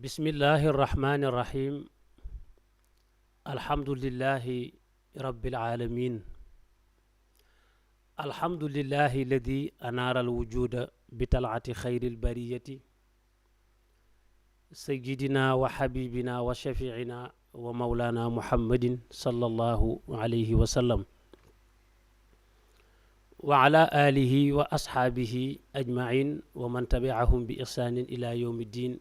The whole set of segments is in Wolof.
bismillahi irrahmani irrahim alhamdulillahi rabbil alamin alhamdulillahi alladi anaara alwujuda bitalati xayri albariyati sayyidina wa habibina wa shafiina wa mawlana muhammadin sallallahu alayhi wa sallam wa ala alihi wa ashaabihi ajmain wa man tabiahum bi ihsanin ila yawmi ddin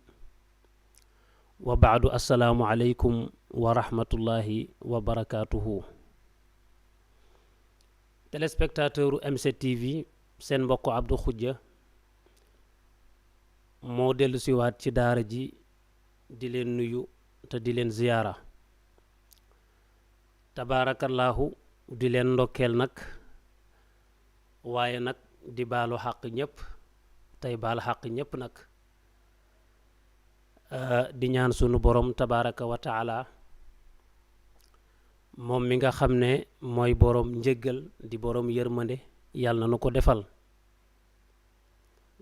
wa baadu assalaamu aleykum wa rahmatullahi wa barakatuhu téléspectateur u M7 TV seen mbokk Abdou Khoudia moo dellu siwaat ci daara ji di leen nuyu te di leen ziyaara tabaarakallaahu di leen ndokkeel nag waaye nag di baalu xàq ñëpp tey baal xàq ñëpp nag di ñaan sunu borom tabaraka wa taala moom mi nga xam ne mooy borom njëggal di borom yërmande yàlla na nu ko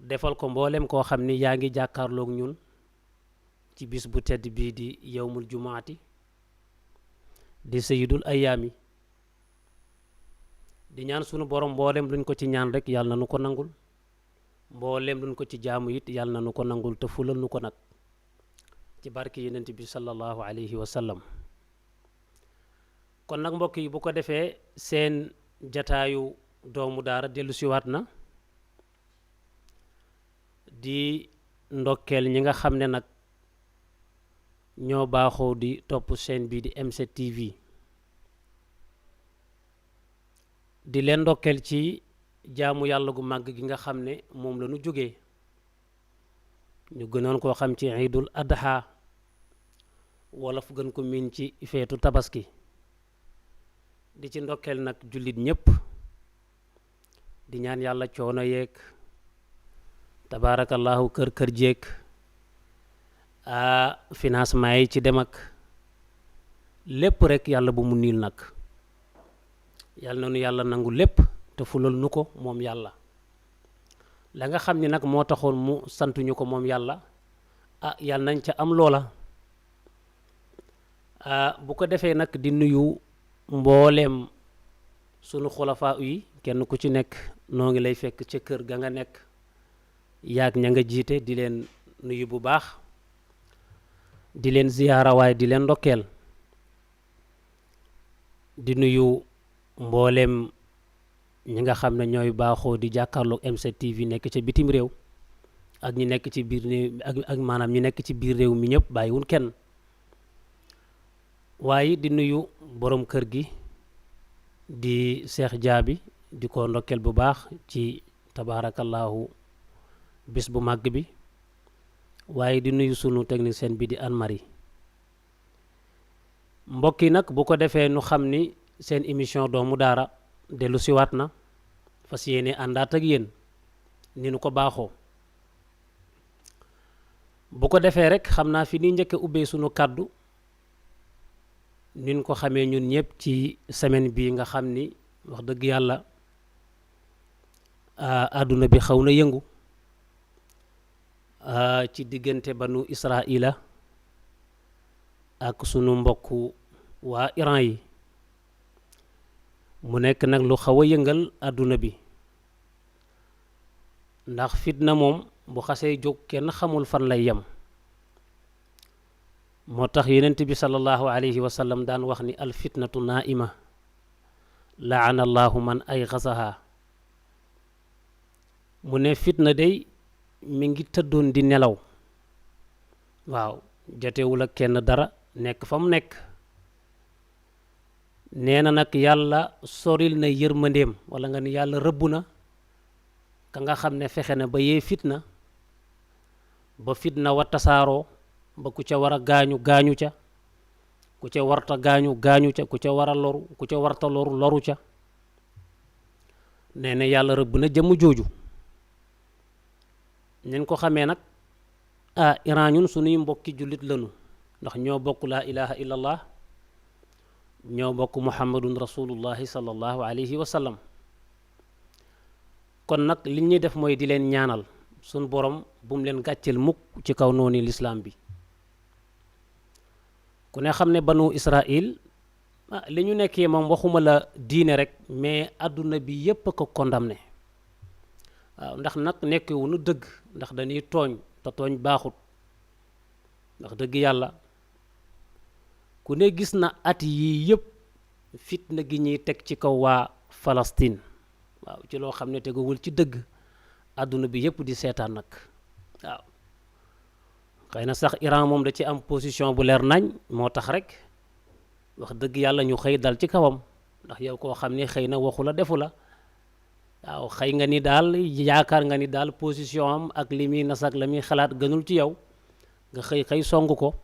defal ko mboolem koo xam ni yaa ngi jàkkaarloog ñun ci bis bu tedd bii di yawmul jumaati di sayidul ayaami di ñaan sunu borom mboolem luñ ko ci ñaan rek yàlla na nu ko nangul mboolem luñ ko ci jaamu it yàlla na nu ko nangul te fulal nu ko nag ci barki yonent bi sallallahu alayhi wa sallam kon nag mbokk yi bu ko defee seen jataayu doomu daara dellu siwaat na di ndokkeel ñi nga xam ne nag ñoo baaxoo di topp chaîne bi di M7 TV di leen ndokkeel ci jaamu yàlla gu màgg gi nga xam ne moom la ñu jógee ñu gënoon koo xam ci iidul adha wala fu gën ko miin ci feetu tabaski di ci ndokkeel nag jullit ñépp di ñaan yàlla coono yeeg tabaarakallahu kër jéeg financement yi ci dem ak lépp rek yàlla bu mu niil nag yàlla na nu yàlla nangu lépp te fulal nu ko moom yàlla la nga xam ni nag moo taxoon mu santuñu ko moom yàlla yàlla nañ ca am loola bu ko defee nag di nuyu mbooleem sunu xulafaa yi kenn ku ci nekk noo ngi lay fekk ca kër ga nga nekk yaag ña nga jiite di leen nuyu bu baax di leen ziyaara waaye di leen ndokkeel di nuyu mbooleem ñi nga xam ne ñooy baaxoo di jàkkaarloog M7 TV nekk ca bitim réew ak ñi nekk ci biir ak maanaam ñi nekk ci biir réew mi ñëpp bàyyiwul kenn waaye di nuyu borom kër gi di Seex Jaabi di ko ndokkeel bu baax ci tabaarakallahu bis bu màgg bi waaye di nuyu sunu technicien bi di Anne-Marie mbokk yi nag bu ko defee nu xam ni seen émission doomu daara dellu siwaat na fas yéene àndaat ak yéen ni nu ko baaxoo bu ko defee rek xam naa fi ni njëkk a ubbee sunu kàddu nin ko xamee ñun ñëpp ci semaine bii nga xam ni wax dëgg yàlla àdduna bi xaw na yëngu ci diggante banu Israila ak sunu mbokku waa Iran yi mu nekk nag lu xaw a yëngal àdduna bi ndax fitna moom bu xasee jóg kenn xamul fan lay yem moo tax yonent bi sallallahu alayhi wa sallam daan wax ni al fitnatu naa'ima laana allahu man ay xasaha mu ne fitna day mi ngi tëddoon di nelaw waaw jotewul ak kenn dara nekk fa mu nekk nee na nag yàlla soril na yërmandeem wala nga ni yàlla rëbb na ka nga xam ne fexe na ba yee fitna ba fitna wa tasaaroo ba ku ca war a gaañu gaañu ca ku ca warta gaañu gaañu ca ku ca war a loru ku ca warta loru loru ca nee na yàlla rëbb na jëmm jooju nen ko xamee nag Iran ñun suñuy mbokki jullit lanu ndax ñoo bokk laa ilaha illallah ñoo bokk muhammadun rasulullahi sallallahu alayhi wa sallam kon nag li ñuy def mooy di leen ñaanal suñ borom bu mu leen gàcceel mukk ci kaw noonu lislaam bi ku ne xam ne banu Israil li ñu nekkee moom waxuma la diine rek mais adduna bi yépp a ko condamné waaw ndax nag nekkewuñu dëgg ndax dañuy tooñ te tooñ baaxut ndax dëgg yàlla ku ne gis na at yii yëpp fitna gi ñuy teg ci kaw waa Palestine waaw ci loo xam ne teguwul ci dëgg adduna bi yëpp di seetaan nag waaw xëy na sax Iran moom da ci am position bu leer nañ moo tax rek wax dëgg yàlla ñu xëy dal ci kawam ndax yow koo xam ne xëy na waxu la defu la waaw xëy nga ni daal yaakaar nga ni daal position am ak li muy nas ak la muy xalaat gënul ci yow nga xëy song ko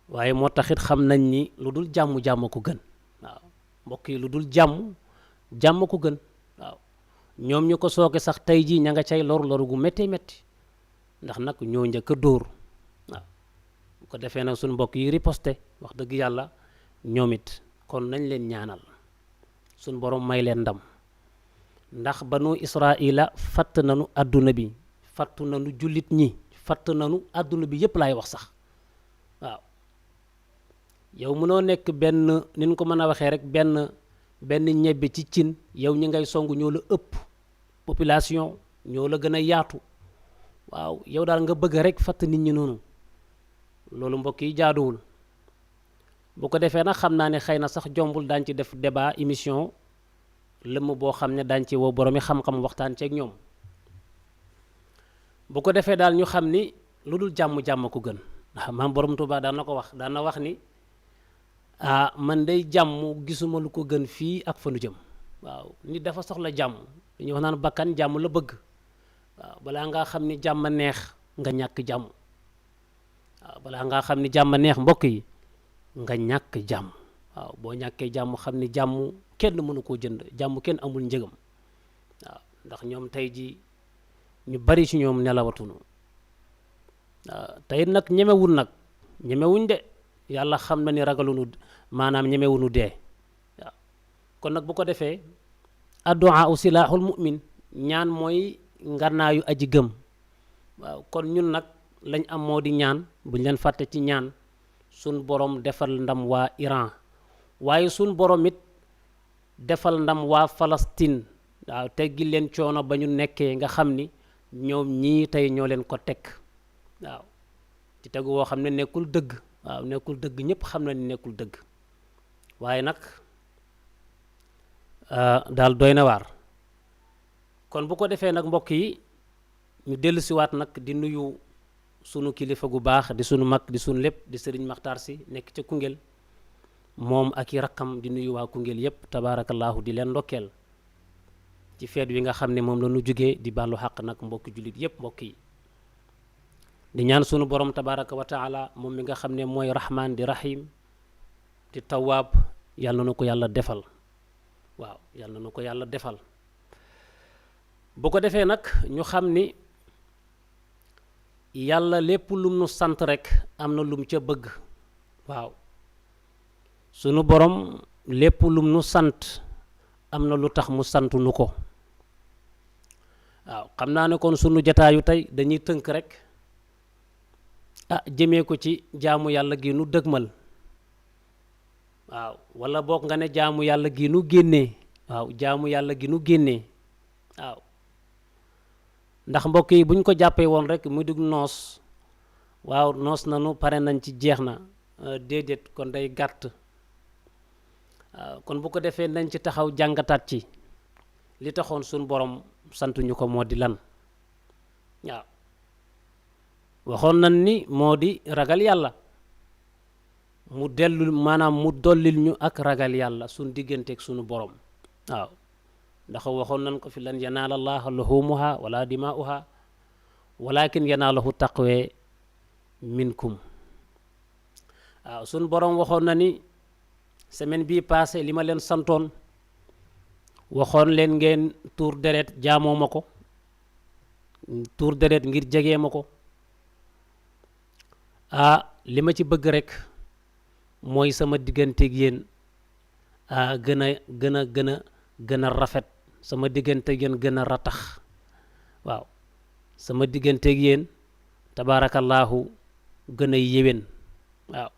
waaye moo taxit xam nañ ni lu dul jàmm ko gën waaw mbokk yi lu dul jàmm ko gën waaw ñoom ñu ko sooke sax tey jii ña nga cay loru gu méttee métti ndax nag ñoo njëkk a dóor waaw bu ko defee nag suñu mbokk yi riposte wax dëgg yàlla ñoom it kon nañ leen ñaanal suñ borom may leen ndam ndax banu Israila fatt nañu adduna bi fattu nañu jullit ñi fatt nañu adduna bi yépp laay wax sax waaw yow mënoo nekk benn ni ñu ko mën a waxee rek benn ñebbe ci cin yow ñi ngay song ñoo la ëpp population ñoo la gën a yaatu waaw yow daal nga bëgg rek fatt nit ñi noonu loolu mbokk yi jaaduwul bu ko defee nag xam naa ne xëy na sax jombul daañ ci def débat émission lëmm boo xam ne daañ ci woo boroomi xam-xam waxtaan ceeg ñoom bu ko defee daal ñu xam ni lu dul jàmm ko gën ndax maam borom Tuubaa daan na wax ni man day jàmm gisuma lu ko gën fii ak fa nu jëm waaw nit dafa soxla jàmm dañuy wax naan bakkan jàmm la bëgg waaw balaa ngaa xam ni jàmm neex nga ñàkk jàmm waaw balaa ngaa xam ni jàmm neex mbokk yi nga ñàkk jàmm waaw boo ñàkkee jàmm xam ni jàmm kenn mënu koo jënd jàmm kenn amul njëgam waaw ndax ñoom tey ji ñu bari ci ñoom nelawatuñu waaw tey nag ñemewuñ de yàlla xam na ni ragalunu maanaam ñemewuñu dee waaw kon nag bu ko defee addu'a u silaaxul mu'min ñaan mooy nganaayu aji gëm waaw kon ñun nag lañ am moo di ñaan buñ leen fàtte ci ñaan sun borom defal ndam waa Iran waaye sun borom it defal ndam waa Palestine waaw teggi leen coono ba ñu nekkee nga xam ni ñoom ñii tey ñoo leen ko teg waaw ci tegu woo xam ne nekkul dëgg waaw nekkul dëgg ñëpp xam na ni nekkul dëgg waaye nag daal doy na waar kon bu ko defee nag mbokk yi ñu dellusiwaat nag di nuyu sunu kilifa gu baax di sunu mag di sunu lépp di sëriñ Maxtaar Si nekk ca Koungheul moom ak i rakkam di nuyu waa Koungheul yépp tabaarakallaahu di leen ndokkeel ci feet wi nga xam ne moom la ñu jógee di bàllu xaq nag mbokki jullit yépp mbokk yi di ñaan sunu borom tabaraka wa taala moom mi nga xam ne mooy rahman di rahim di tawaab yàlla na ko yàlla defal waaw yàlla na ko yàlla defal bu ko defee nag ñu xam ni yàlla lépp lum nu sant rek am na lum ca bëgg waaw sunu borom lépp lum nu sant am na lu tax mu sant nu ko waaw xam naa ne kon sunu jataayu tey dañuy tënk rek jëmee ko ci jaamu yàlla gi nu dëgmal waaw wala boog nga ne jaamu yàlla gi nu génnee waaw jaamu yàlla gi nu génnee waaw ndax mbokk yi buñ ko jàppee woon rek mu dugg noos waaw noos nanu pare nañ ci jeex na déedéet kon day gàtt waaw kon bu ko defee nañ ci taxaw jàngataat ci li taxoon suñ borom santuñu ko moo di lan waaw waxoon nañ ni moo di ragal yàlla mu dellu maanaam mu dollil ñu ak ragal yàlla suñ digganteeg suñu borom waaw ndax waxoon nañ ko fi lan yanaala llaaha luhuumuha wala dimaa'uha walakin yanaaluhu taqwa minkum waaw suñ borom waxoon na ni semaine bii passé li ma leen santoon waxoon leen ngeen tuur deret jaamoo ma ko tuur deret ngir jegee ma ko li ma ci bëgg rek mooy sama digganteeg yéen gën a rafet sama digganteeg yéen gën a ratax waaw sama digganteeg yéen tabaarakallaahu gën a yéwén waaw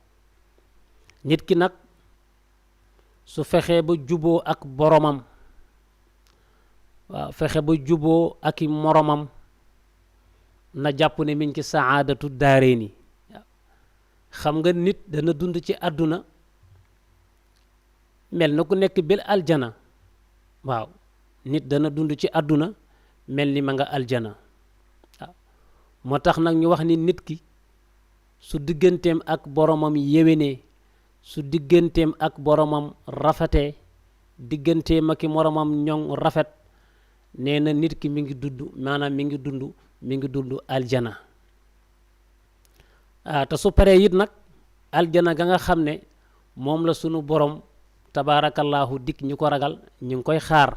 nit ki nag su fexee ba juboo ak boromam waaw fexe ba juboo ak i moromam na jàpp ne mi ngi ci saadatu daareeni xam nga nit dana dund ci àdduna mel na ku nekk bil aljana waaw nit dana dund ci àdduna mel ni ma nga aljana waaw moo tax nag ñu wax ni nit ki su digganteem ak boromam yéwénee su digganteem ak boromam rafetee digganteem ak i moromam ñoŋ rafet nee na nit ki mi ngi dund maanaam mi ngi dund aljana te su paree it nag aljana ga nga xam ne moom la sunu borom tabaarakallaahu dikk ñu ko ragal ñu ngi koy xaar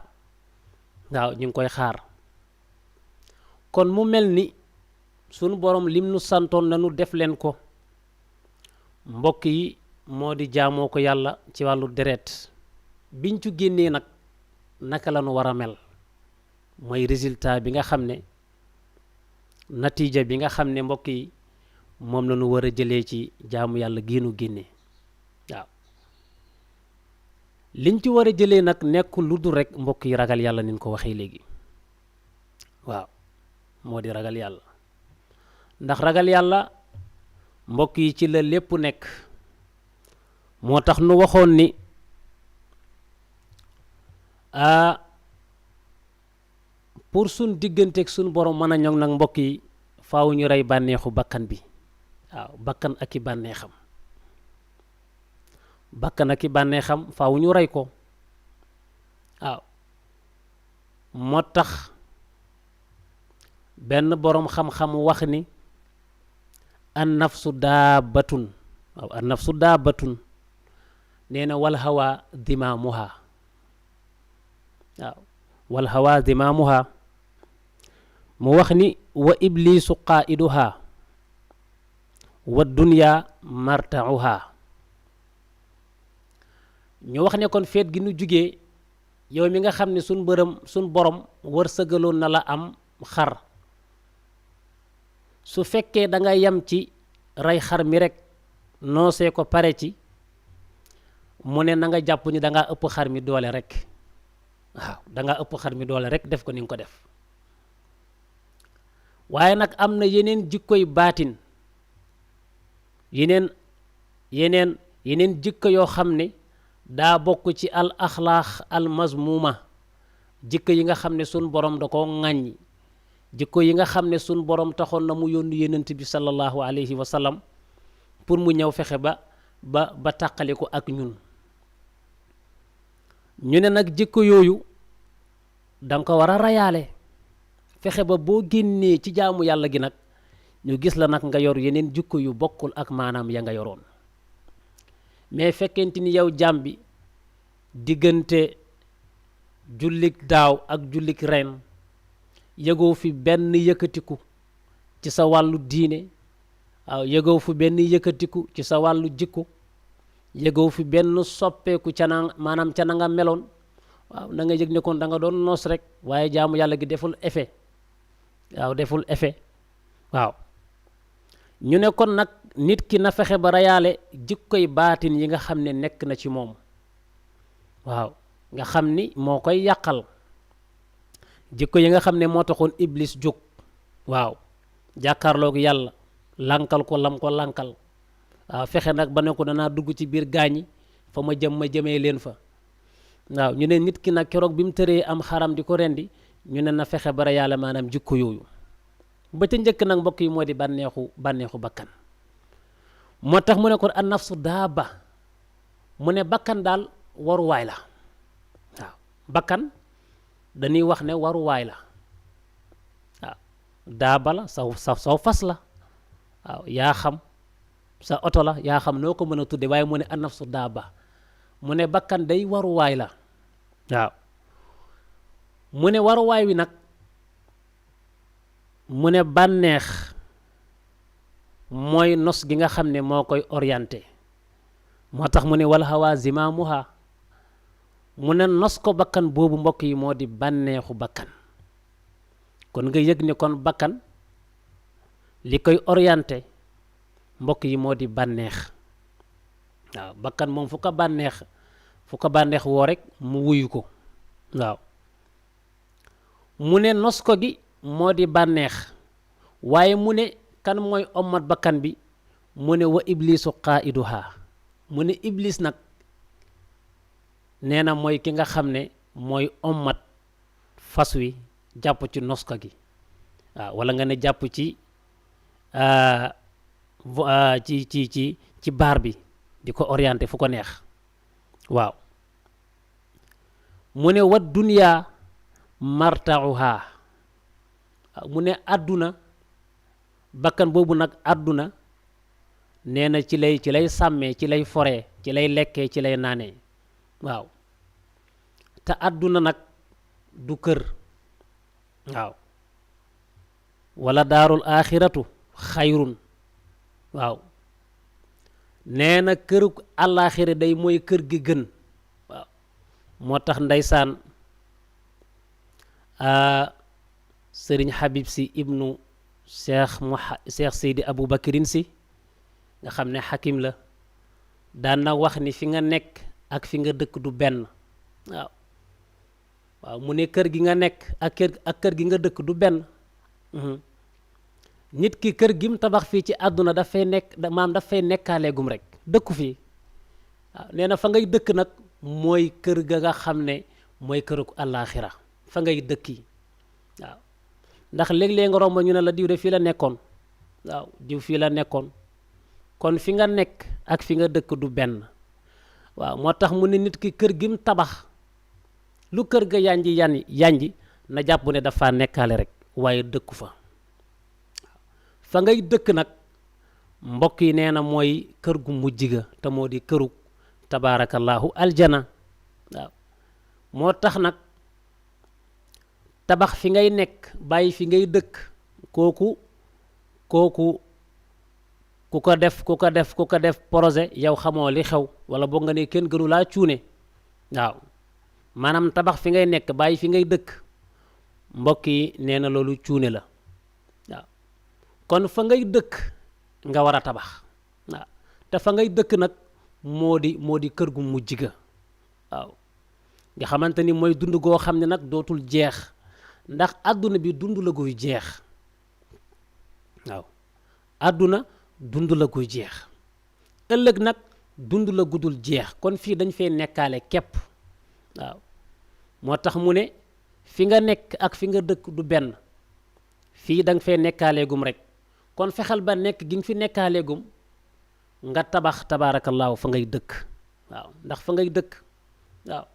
waaw ñu ngi koy xaar kon mu mel ni sunu borom lim nu santoon nanu def leen ko mbokk yi moo di jaamoo ko yàlla ci wàllu deret biñ ci génnee nag naka la nu war a mel mooy résultat bi nga xam ne natiija bi nga xam ne mbokk yi moom la ñu war a jëlee ci jaamu yàlla giinu génne waaw liñ ci war a jëlee nag nekkul lu dul rek mbokk yi ragal yàlla niñ ko waxee léegi waaw moo di ragal yàlla ndax ragal yàlla mbokk yi ci la lépp nekk moo tax nu waxoon ni pour suñ digganteeg suñ borom mën a ñoŋ nag mbokk yi faaw ñu rey bànneexu bakkan bi waaw bakkan ak i bànneexam bakkan ak i bànneexam faaw ñu rey ko waaw moo tax benn boroom xam-xam wax ni an nafsu daabatun waaw an nafsu daabatun nee na wal hawa dimaamuha waaw wal hawa dimaamuha mu wax ni wa iblisu qaiduha wa dunya martauha ñu wax ne kon feet gi nu jugee yow mi nga xam ne suñ borom wërsëgaloon na la am xar su fekkee da nga yem ci rey xar mi rek noosee ko pare ci mu ne na nga jàpp ni da ngaa ëpp xar mi doole rek waaw da ngaa ëpp xar mi doole rek def ko ni nga ko def waaye nag am na yeneen jikkoy baatin yeneen jikko yoo xam ne daa bokk ci al axlaax al mazmuma jikko yi nga xam ne sun borom da koo ŋàññi jikko yi nga xam ne sun borom taxoon na mu yónni yonent bi sallallahu alayhi wa sallam pour mu ñëw fexe ba tàqale ko ak ñun ñu ne nag jikko yooyu danga ko war a rayaale fexe ba boo génnee ci jaamu yàlla gi nag ñu gis la nag nga yor yeneen jikko yu bokkul ak maanaam ya nga yoroon mais fekkente ni yow jaam bi diggante jullik daaw ak jullik ren yëgoo fi benn yëkkatiku ci sa wàllu diine waaw yëgoo fi benn yëkkatiku ci sa wàllu jikko yëgoo fi benn soppeeku ca na maanaam ca na nga meloon waaw na nga yëg ne kon da nga doon noos rek waaye jaamu yàlla gi deful effet waaw deful effet waaw ñu ne kon nag nit ki na fexe ba rayaale jikkoy baatin yi nga xam ne nekk na ci moom waaw nga xam ni moo koy yàqal jikko yi nga xam ne moo taxoon iblis jóg waaw jàkkaarloog yàlla lankal ko lam ko lankal waaw fexe nag ba ne ko danaa dugg ci biir gaañi fa ma jëmee leen fa waaw ñu ne nit ki nag keroog bi mu tëree am xaram di ko rendi ñu ne na fexe ba rayaale maanaam jikko yooyu ba ca njëkk nag mbokk yi moo di bànneexu bakkan moo tax mu ne kon an nafsu daaba mu ne bakkan daal waruwaay la waaw bakkan dañuy wax ne waruwaay la waaw daaba la saw fas la waaw yaa xam sa oto la yaa xam noo ko mën a tudde waaye mu ne an nafsu daaba mu ne bakkan day waruwaay la waaw mu ne waruwaay wi nag mu ne bànneex mooy nos gi nga xam ne moo koy orienté moo tax mu ne wal hawa zimaamuha mu ne nos ko bakkan boobu mbokk yi moo di bànneexu bakkan kon nga yëg ne kon bakkan li koy orienté mbokk yi moo di bànneex waaw bakkan moom fu ko bànneex woo rek mu wuyu ko waaw mu ne nos ko gi moo di bànneex waaye mu ne kan mooy ommat bakkan bi mu ne wa iblisu qaiduha mu ne iblis nag nee na mooy ki nga xam ne mooy ommat fas wi jàpp ci nos ko gi waaw wala nga ne jàpp ci ci baar bi di ko orienté fu ko neex waaw mu ne wat dunya martauha mu ne àdduna bakkan boobu nag àdduna nee na ci lay sàmmee ci lay foree ci lay lekkee ci lay naanee waaw te àdduna nag du kër waaw wala daarul aaxiratu xayrun waaw nee na këru àllaaxira day mooy kër gi gën waaw moo tax ndeysaan sëriñ Habib si ibnu Cheikh Seydi Aboubakirin si nga xam ne xakim la daan na wax ni fi nga nekk ak fi nga dëkk du benn waaw mu ne kër gi nga nekk ak kër gi nga dëkk du benn nit ki kër gi mu tabax fii ci àdduna dafay nekkaaleegum rek dëkku fii waaw nee na fa ngay dëkk nag mooy kër ga nga xam ne mooy këru àllaaxira fa ngay dëkki waaw ndax léeg-léeg nga romb ñu ne la diw de fii la nekkoon waaw diw fii la nekkoon kon fi nga nekk ak fi nga dëkk du benn waaw moo tax mu ne nit ki kër gi mu tabax lu kër ga yanji na jàpp ne dafa nekkaale rek waaye dëkku fa ngay dëkk nag mbokk yi nee na mooy kër gu mujj ga te moo di këru tabaarakallaahu aljana waaw moo tax nag tabax fi ngay nekk bàyyi fi ngay dëkk kooku ku ko def projet yow xamoo li xew wala boog nga ne kenn gënu laa cuune waaw maanaam tabax fi ngay nekk bàyyi fi ngay dëkk mbokk yi nee na loolu cuune la waaw kon fa ngay dëkk nga war a tabax waaw te fa ngay dëkk nag moo di kër gu mujj ga waaw nga xamante ni mooy dund goo xam ne nag dootul jeex ndax àdduna bi dund la guy jeex waaw àdduna dund la guy jeex ëllëg nag dund la gudul jeex kon fii dañ fee nekkaale képp waaw moo tax mu ne fi nga nekk ak fi nga dëkk du benn fii da nga fee nekkaaleegum rek kon fexeel ba nekk gi nga fi nekkaaleegum nga tabax tabaarakallaahu fa ngay dëkk waaw ndax fa ngay dëkk waaw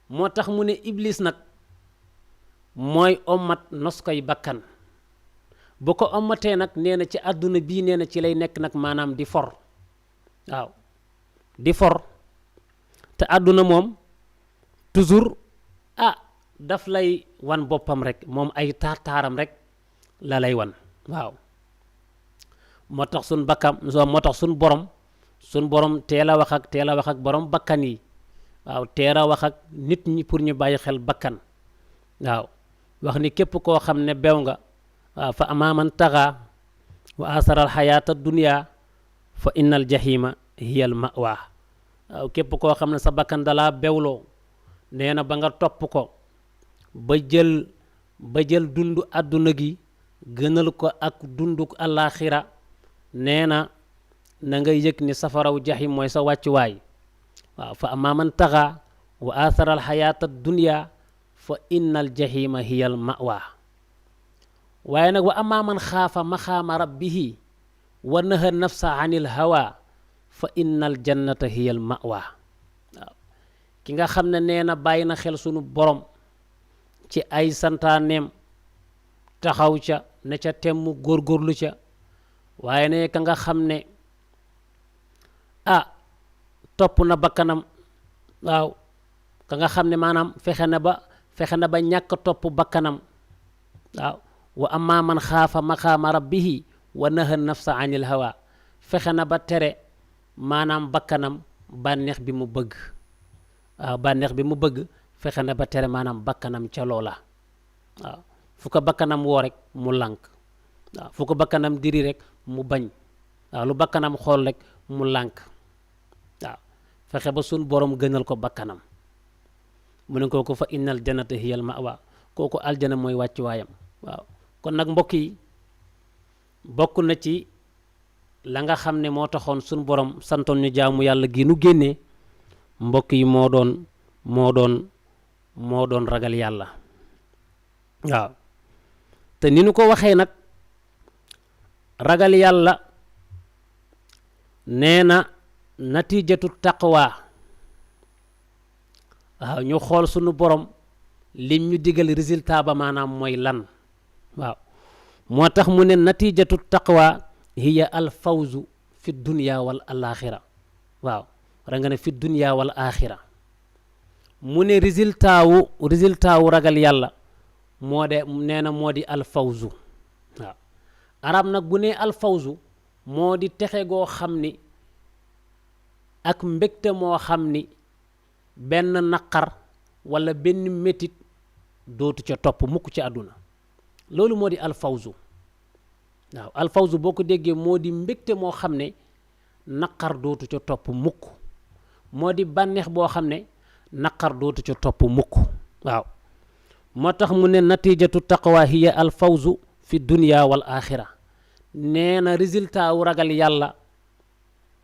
moo tax mu ne iblis nag mooy ommat nos koy bakkan bu ko ommatee nag nee na ci àdduna bii nee na ci lay nekk nag maanaam di for waaw di for te àdduna moom toujours daf lay wan boppam rek moom ay taaram rek la lay wan waaw moo tax sun borom teel a wax ak borom bakkan yi waaw teel a wax ak nit ñi pour ñu bàyyi xel bakkan waaw wax ni képp koo xam ne bew nga waaw fa amaaman taxa wa asaral xayaata dunya fa innal jahima hiyal mawa waaw képp koo xam ne sa bakkan dalaa bewloo nee na ba nga topp ko ba jël dundu àdduna gi gënal ko ak dunduk àllaaxira nee na nga yëg ni safaraw jahim mooy sa wàccuwaay waaw fa amaaman taxa wa asaral xayaata dunya fa innal jahima hiyal mawa waaye nag wa amaaman xaafa maxaama rabbihi wa naha nafsa anil hawa fa innal jannata hiyal mawa waaw ki nga xam ne nee na bàyyi na xel sunu borom ci ay santaaneem taxaw ca ne ca temm góorgóorlu ca waaye ne ka nga xam ne topp na bakkanam waaw ka nga xam ne maanaam fexe na ba ñàkk topp bakkanam waaw wa amma man xaafa maqaama rabbihi wa naha nafsa anil hawa fexe na ba tere maanaam bakkanam bànneex bi mu bëgg waaw bànneex bi mu bëgg fexe na ba tere maanaam bakkanam ca loola waaw fu ko bakkanam woo rek mu lànk waaw fu ko bakkanam diri rek mu bañ waaw lu bakkanam xool rek mu lànk fexe ba sun borom gënal ko bakkanam mu ne kooku fa innal jannata hiyal ma'wa kooku aljana mooy wàccuwaayam waaw kon nag mbokk yi bokk na ci la nga xam ne moo taxoon sun borom santoon ñu jaamu yàlla gi nu génnee mbokk yi moo doon ragal yàlla waaw te ni nu ko waxee nag ragal yàlla nee na natijatu taqwa waaw ñu xool sunu borom lim ñu digal résultat ba maanaam mooy lan waaw moo tax mu ne natijatu taqwa hiya al fawzu fi dunya wal alaxira waaw ra nga ne fi dunya wal axira mu ne résultat wu ragal yàlla moo de nee na moo di al fawzu waaw arab nag bu ne al fawzu moo di texe goo xam ni ak mbégte moo xam ni benn naqar wala benn métit dootu ca topp mukk ci àdduna loolu moo di alfawzu waaw alfawzu boo ko déggee moo di mbégte moo xam ne naqar dootu ca topp mukk moo di bànneex boo xam ne naqar dootu ca topp mukk waaw moo tax mu ne natijatu taqwa hiya alfawzu fi dunya wal axira nee na résultat wu ragal yàlla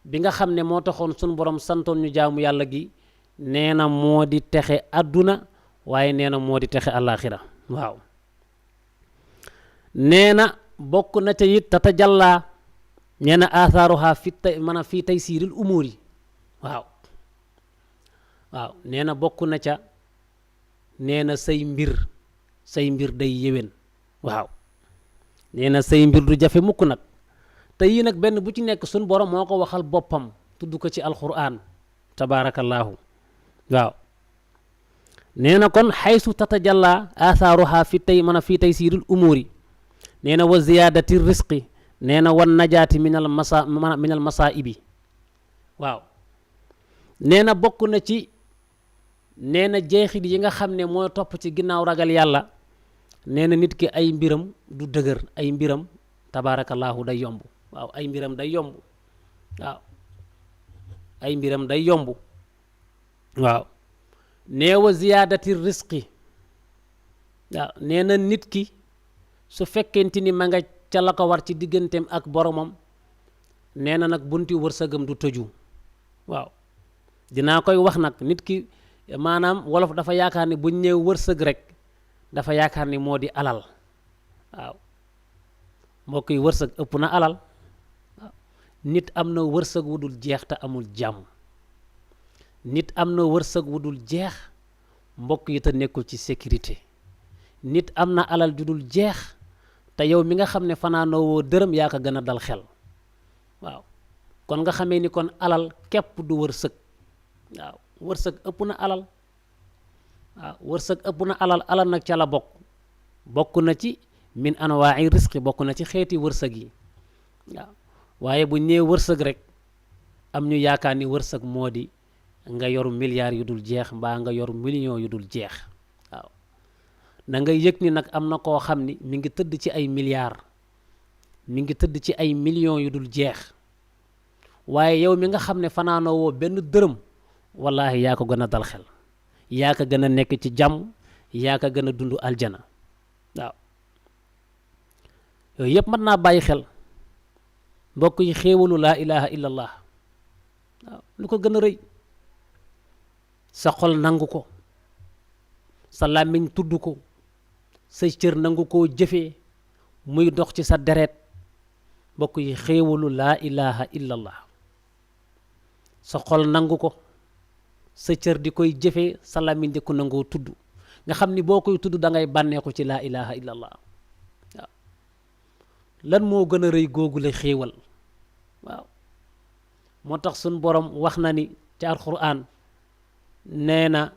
bi nga xam ne moo taxoon sunu borom santoon ñu jaamu yàlla gi nee na moo di texe àdduna waaye nee na moo di texe àllaaxira waaw nee na bokk na ca it tatajallaa nee na athaaruha fii taysiiril umuur yi waaw nee na bokk na ca nee na say mbir day yéwén waaw nee na say mbir du jafe mukk nag te yii nag benn bu ci nekk suñ borom moo ko waxal boppam tudd ko ci alquran tabaarakallaahu waaw nee na kon xaysu tatajalla athaaruha fii taysiiril umuuri nee na wa ziyaadati risqi nee na wan najaati min al masaa'ibi waaw nee na bokk na ci nee na jeexit yi nga xam ne moo topp ci ginnaaw ragal yàlla nee na nit ki ay mbiram du dëgër ay mbiram tabaarakallaahu day yomb waaw ay mbiram day yomb waaw ay mbiram day yomb waaw nee wa ziyaadati risqi waaw nee na nit ki su fekkente ni ma nga ca la ko war ci digganteem ak boromam nee na nag bunti wërsëgam du tëju waaw dinaa koy wax nag nit ki maanaam wolof dafa yaakaar ni buñ ñëw wërsëg rek dafa yaakaar ni moo di alal waaw mbokk yi wërsëg ëpp na alal waaw nit am na wërsëg wu dul jeex te amul jàmm nit am na wërsëg wu dul jeex mbokk yi te nekkul ci sécurité nit am na alal ju dul jeex te yow mi nga xam ne fanaanoo woo dërëm yaa ko gën a dal xel waaw kon nga xamee ni kon alal képp du wërsëg waaw wërsëg ëpp na alal waaw wërsëg ëpp na alal nag ca la bokk na ci min anwaa'i risqi bokk na ci xeeti wërsëg yi waaw waaye bu ñëwee wërsëg rek am ñu yaakaar ni wërsëg moo di nga yor milliards yu dul jeex mbaa nga yor millions yu dul jeex waaw na nga yëg ni nag am na koo xam ni mi ngi tëdd ci ay milliards mi ngi tëdd ci ay millions yu dul jeex waaye yow mi nga xam ne fanaanoo woo benn dërëm wallaahi yaa ko gën a dal xel yaa ko gën a nekk ci jàmm yaa ko gën a dund aljana waaw yooyu yëpp mën naa bàyyi xel mbokk yi xéewalu laa ilaha illallah waaw lu ko gën a rëy sa xol nangu ko sa làmmiñ tudd ko sa cër nangu koo jëfee muy dox ci sa deret mbokk yi xéewalu laa ilaha illallah sa xol nangu ko sa cër di koy jëfee sa làmmiñ di ko nangoo tudd nga xam ni boo koy tudd da ngay bànneexu ci laa ilaha illallah waaw lan moo gën a rëy googu la xéewal waaw moo tax suñ borom wax na ni ci alxuraan nee na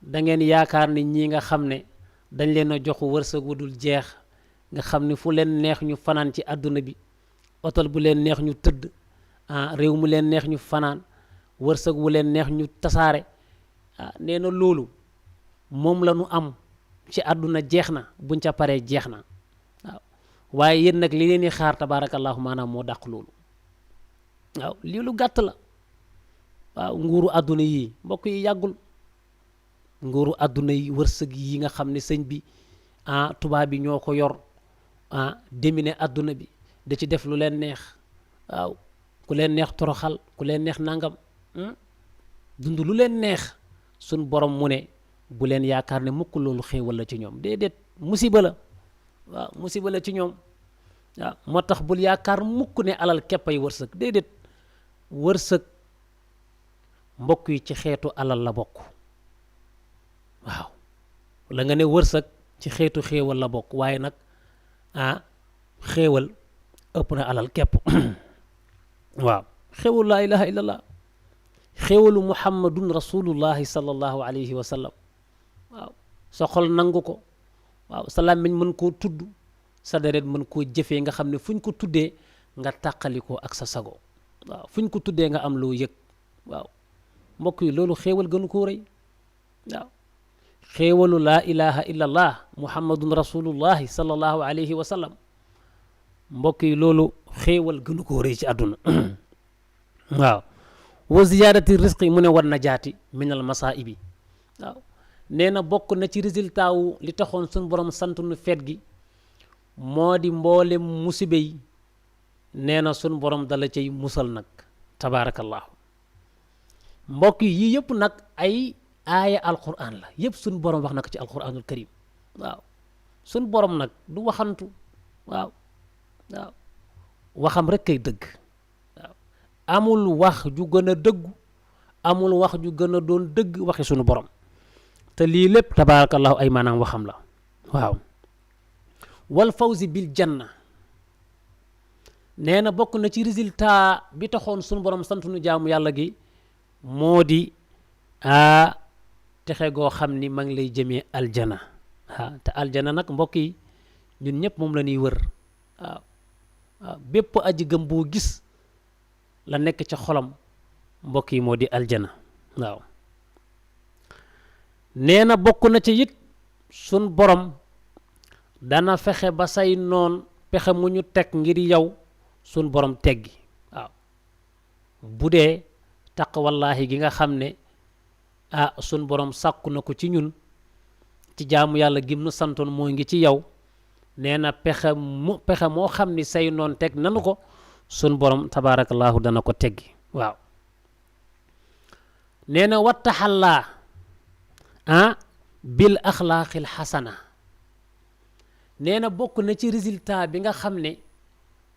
da ngeen yaakaar ni ñii nga xam ne dañ leen a jox wërsëg wu dul jeex nga xam ni fu leen neex ñu fanaan ci àdduna bi otel bu leen neex ñu tëdd réew mu leen neex ñu fanaan wërsëg wu leen neex ñu tasaare nee na loolu moom la ñu am ci àdduna jeex na buñ ca paree jeex na waaw waaye yéen nag li leen di xaar tabaarakallaahu maanaam moo dàq loolu waaw lii lu gàtt la waaw nguuru àdduna yi mbokk yi yàggul nguuru àdduna yi wërsëg yi nga xam ne sëñ bi tubaab bi ñoo ko yor demine àdduna bi da ci def lu leen neex waaw ku leen neex toroxal ku leen neex nangam dund lu leen neex suñ borom mu ne bu leen yaakaar ne mukk loolu xéewal la ci ñoom déedéet musiba la waaw musiba la ci ñoom waaw moo tax bul yaakaar mukk ne alal képp ay wërsëg déedéet wërsëg mbokk yi ci xeetu alal la bokk waaw la nga ne wërsëg ci xeetu xéewal la bokk waaye nag xéewal ëpp na alal képp waaw xéewalu laa ilaha illallah xéewalu muhammadun rasulullahi sallallahu alayhi wa sallam waaw sa xol nangu ko waaw sa làmmiñ mën koo tudd sa deret mën koo jëfee nga xam ne fu ñu ko tuddee nga tàqalikoo ak sa sago waaw fu ñu ko tuddee nga am loo yëg waaw mbokk yi loolu xéewal gënu koo rëy waaw xéewalu laa ilaha illallah muhammadun rasulullahi sallallahu alayhi wa sallam mbokk yi loolu xéewal gënu koo rëy ci àdduna waaw wa ziyaadati risqi mu ne war najaati min al masaibi waaw nee na bokk na ci résultat wu li taxoon suñ borom sant nu feet gi moo di mboolem musibe yi nee na suñ borom dala cay musal nag tabaarakallahu mbokk yi yëpp nag ay aaya alquran la yëpp suñ borom wax na ko ci alquranul karim waaw suñ borom nag du waxantu waaw waaw waxam rek kay dëgg waaw amul wax ju gën a dëggu amul wax ju gën a doon dëgg waxi suñu borom te lii lépp tabaarakallahu ay maanaam waxam la waaw wal fawzi bil janna nee na bokk na ci résultat bi taxoon suñu borom sant nu jaamu yàlla gi moo di texe goo xam ni ma ngi lay jëmee aljana te aljana nag mbokk yi ñun ñëpp moom la ñuy wër waaw waaw bépp aji gëm boo gis la nekk ca xolam mbokk yi moo di aljana waaw nee na bokk na ci it sun borom dana fexe ba say noon pexe mu ñu teg ngir yow sun borom teggi waaw bu dee taqwallaahi gi nga xam ne sun borom sàkku na ko ci ñun ci jaamu yàlla gim nu santoon moo ngi ci yow nee na pexe moo xam ni say noon teg nanu ko sun borom tabaarakallaahu dana ko teggi waaw nee na wattaxallaa bil axlaaqil xasana nee na bokk na ci résultat bi nga xam ne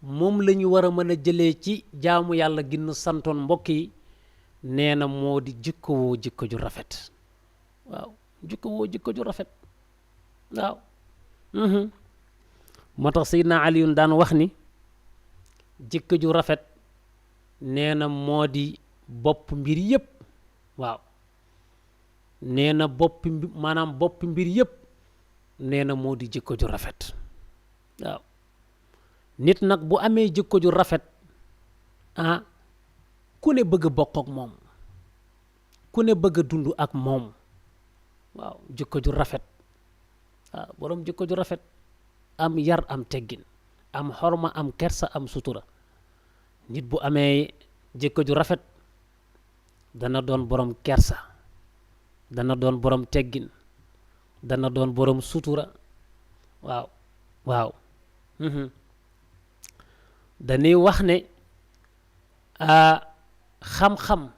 moom la ñu war a mën a jëlee ci jaamu yàlla gi nu santoon mbokk yi nee na moo di jikko woo jikko ju rafet waaw jikko woo jikko ju rafet waaw moo tax Seydina Aliyun daan wax ni jikko ju rafet nee na moo di bopp mbir yëpp waaw nee na bopp mbir yëpp nee na moo di jikko ju rafet waaw nit nag bu amee jikko ju rafet ku ne bëgg bokk ak moom ku ne bëgg dund ak moom waaw jikko ju rafet waaw boroom jikko ju rafet am yar am teggin am xorma am kersa am sutura nit bu amee jikko ju rafet dana doon boroom kersa dana doon boroom teggin dana doon boroom sutura waaw waaw dañuy wax ne xam-xam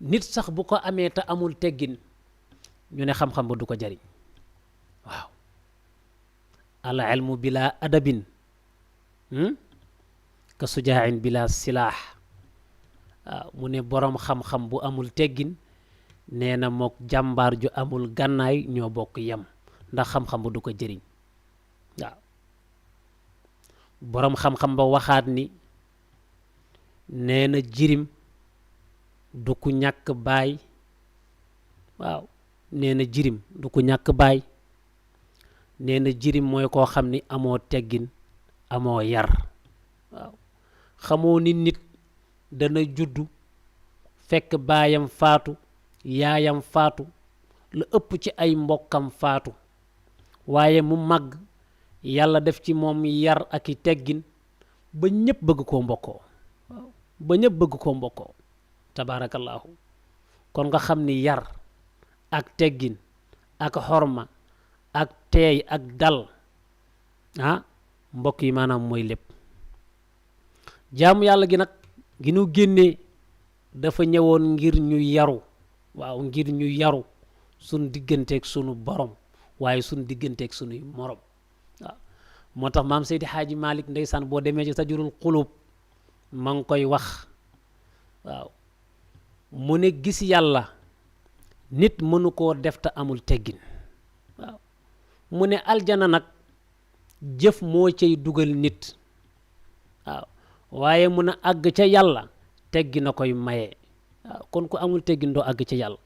nit sax bu ko amee te amul teggin ñu ne xam-xam ba du ko jariñ waaw al ilmu bila adabin ka sujaain bila silaax waaw mu ne boroom xam-xam bu amul teggin nee na mook jàmbaar ju amul gànnaay ñoo bokk yem ndax xam-xam ba du ko jëriñ waaw boroom xam-xam ba waxaat ni nee na jirim du ku ñàkk baay waaw nee na jirim du ku ñàkk baay nee na jirim mooy koo xam ni amoo teggin amoo yar waaw xamoo ni nit dana juddu fekk baayam faatu yaayam faatu la ëpp ci ay mbokkam faatu waaye mu màgg yàlla def ci moom yar ak i teggin ba ñépp bëgg koo mbokkoo waaw ba ñëpp bëgg ko mbokkoo tabaarakallaahu kon nga xam ni yar ak teggin ak xorma ak teey ak dal mbokk yi maanaam mooy lépp jaamu yàlla gi nag gi nu génnee dafa ñëwoon ngir ñu yaru waaw ngir ñu yaru suñ digganteeg sunu borom waaye suñ digganteeg sunuy morom waaw moo tax maam Seydi Xaaji Malik ndeysaan boo demee ci Tajurul Qulub ma ngi koy wax waaw mu ne gis yàlla nit mënu koo def te amul teggin waaw mu ne aljana nag jëf moo cay dugal nit waaw waaye mun a àgg ca yàlla teggi na koy maye waaw kon ku amul teggin doo àgg ca yàlla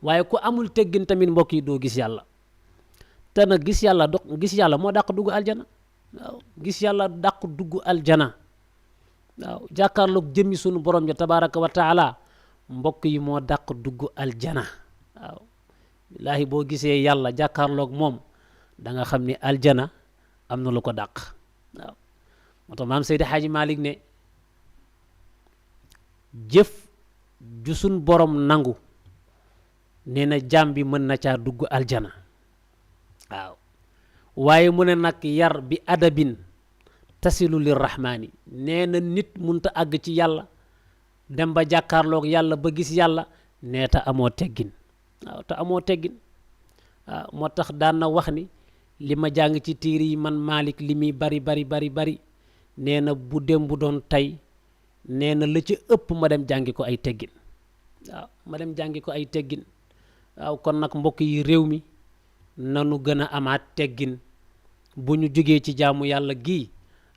waaye ku amul teggin tamit mbokk yi doo gis yàlla te nag gis yàlla moo dàq dugg aljana waaw gis yàlla dàq dugg aljana waaw jàkkaarloog jëmmi sunu borom ja tabaraka wa taala mbokk yi moo dàq dugg aljana waaw billaahi boo gisee yàlla jàkkaarloog moom da nga xam ni aljana am na lu ko dàq waaw moo tax maam Seydi Xaaji Malik ne jëf ju sun borom nangu nee na jaam bi mën na caa dugg aljana waaw waaye mu ne nag yar bi adabin tasilu lirrahmaani nee na nit munta àgg ci yàlla dem ba jàkkaarloog yàlla ba gis yàlla nee ta amoo teggin waaw te amoo teggin waaw moo tax daan na wax ni li ma jàng ci tiir yi man Malik li muy bari nee na bu dem bu doon tey nee na la ci ëpp ma dem jàngi ko ay teggin waaw ma dem jàngi ko ay teggin waaw kon nag mbokk yi réew mi nanu gën a amaat teggin bu ñu jógee ci jaamu yàlla gii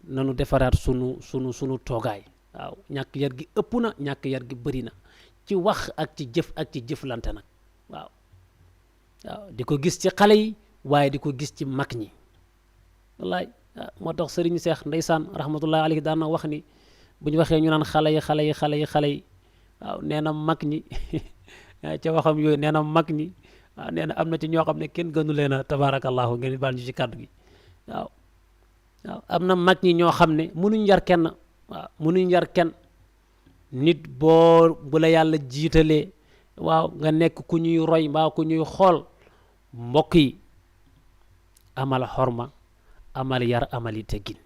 nanu defaraat sunu toogaay waaw ñàkk yar gi ëpp na ñàkk yar gi bëri na ci wax ak ci jëf ak ci jëflante nag waaw di ko gis ci xale yi waaye di ko gis ci mag ñi wallaay moo tax sëriñ Seex ndeysaan rahmatullahi alayhi daan na wax ni bu ñu waxee ñu naan xale yi waaw nee na mag ñi ca waxam yooyu nee na mag ñi waaw nee na am na ci ñoo xam ne kenn gënu leen a tabaarakallahu ngeen baal ñu ci kàddu gi waaw am na mag ñi ñoo xam ne mënuñ yar kenn waaw mënuñ yar kenn nit bu la yàlla jiitalee waaw nga nekk ku ñuy roy mbaa ku ñuy xool mbokk yi amal xorma amal yar amali teggin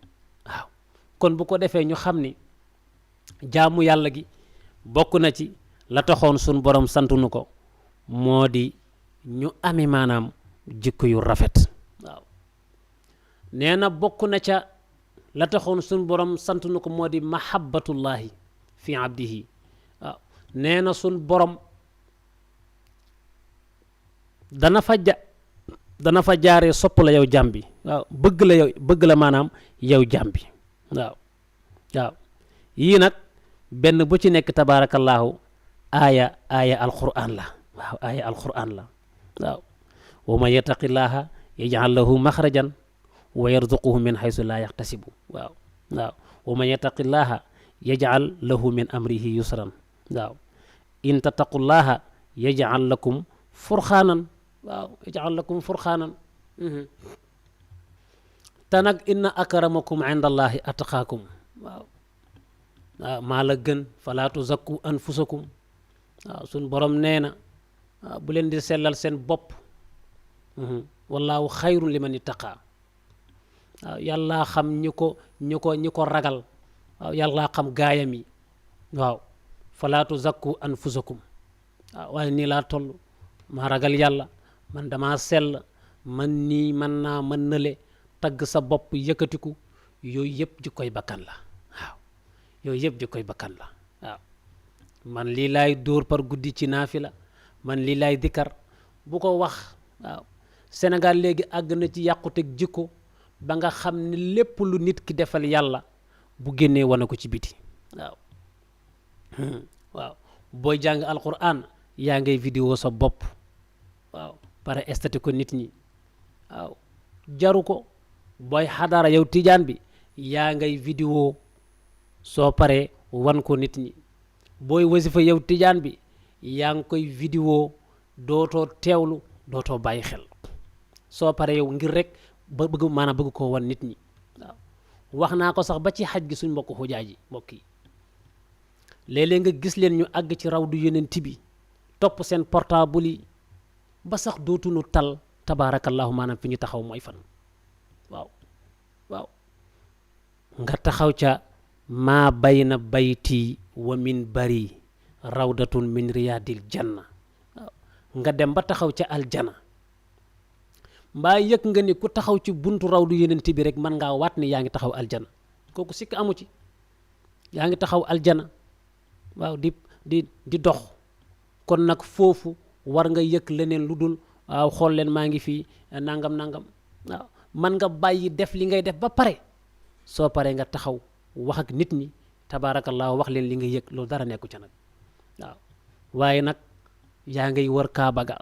waaw kon bu ko defee ñu xam ni jaamu yàlla gi bokk na ci la taxoon sun borom santunu ko moo di ñu ami maanaam jikko yu rafet waaw nee na bokk na ca la taxoon sun borom santunu ko moo di mahabbatullahi fi abdihi waaw nee na sun borom dana fa jaaree sopp la yow jàmm bi waaw bëgg la maanaam yow jàmm bi waaw yii nag benn bu ci nekk tabaarakallaahu aaya alquran la waaw aaya alquran la waaw wa man yattaqillaha yaj'al lahu maxrajan wa yarzuquhu min haysu laa yaxtasibu waaw wa man yattaqillaha yaj'al lahu min amrihi yusran waaw in tattaqullaha yaj'al lakum furxaanan te nag inna akramakum inda allahi atqaakum waaw maa la gën falaa tuzakku anfusakum waaw suñ borom nee na bu leen di sellal seen bopp wallaahu xayrun liman ittaqaa waaw yàllaa xam ñi ko ragal waaw yàllaa xam gaayam yi waaw falaa tuzakku anfusakum waaw waaye nii laa toll maa ragal yàlla man dama sell man nii man naa man nële tagg sa bopp yëkkatiku yooyu yëpp ji koy bakkan la waaw yooyu yëpp ji koy bakkan la waaw man lii laay dóor par guddi ci naafila man lii laay dikkar bu ko wax waaw Sénégal léegi àgg na ci yàquteg jikko ba nga xam ne lépp lu nit ki defal yàlla bu génnee wane ko ci biti waaw booy jàng alquran yaa ngay vidéo sa bopp waaw pare estati ko nit ñi waaw jaru ko booy xadara yow tijaan bi yaa ngay vidéo soo paree wan ko nit ñi booy wasifa yow tijaan bi yaa ngi koy vidéo dootoo teewlu dootoo bàyyi xel soo paree yow ngir rek bëgg koo wan nit ñi waaw wax naa ko sax ba ci xaj gi suñ mbokk xujaa ji mbokk yi léeg-léeg nga gis leen ñu àgg ci rawdu yonent bi topp seen portable yi ba sax dootuñu tal tabaarakallahu maanaam fi ñu taxaw mooy fan waaw waaw nga taxaw ca maa bayna bayti wa min bari rawdatun min riyadil janna waaw nga dem ba taxaw ca aljana mbaa yëg nga ni ku taxaw ci buntu rawdu yonent bi rek mën ngaa waat ni yaa ngi taxaw aljana kooku sikk amu ci yaa ngi taxaw aljana waaw di dox kon nag foofu war nga yëg leneen lu dul waaw xool leen maa ngi fii nangam waaw man nga bàyyi def li ngay def ba pare soo paree nga taxaw wax ak nit ñi tabaarakallaahu wax leen li nga yëg loolu dara nekku ca nag waaw waaye nag yaa ngay wër kaaba ga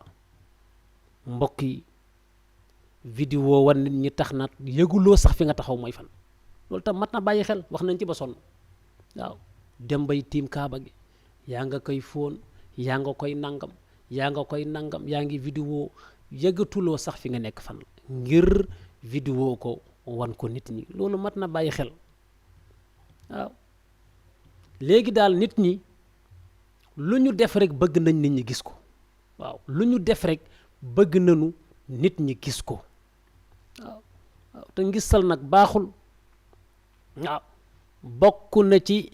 mbokk yi vidéo wan nit ñi tax na yëguloo sax fi nga taxaw mooy fan loolu tam mat na bàyyi xel wax nañ ci ba sonn waaw dem bay tiim kaaba gi yaa nga koy fóon yaa nga koy nangam yaa ngi vidéo yëgatuloo sax fi nga nekk fan ngir vidéo ko wan ko nit ñi loolu mat na bàyyi xel waaw léegi daal nit ñi lu ñu def rek bëgg nañ nit ñi gis ko waaw lu ñu def rek bëgg nañu nit ñi gis ko waaw te ngistal nag baaxul waaw bokk na ci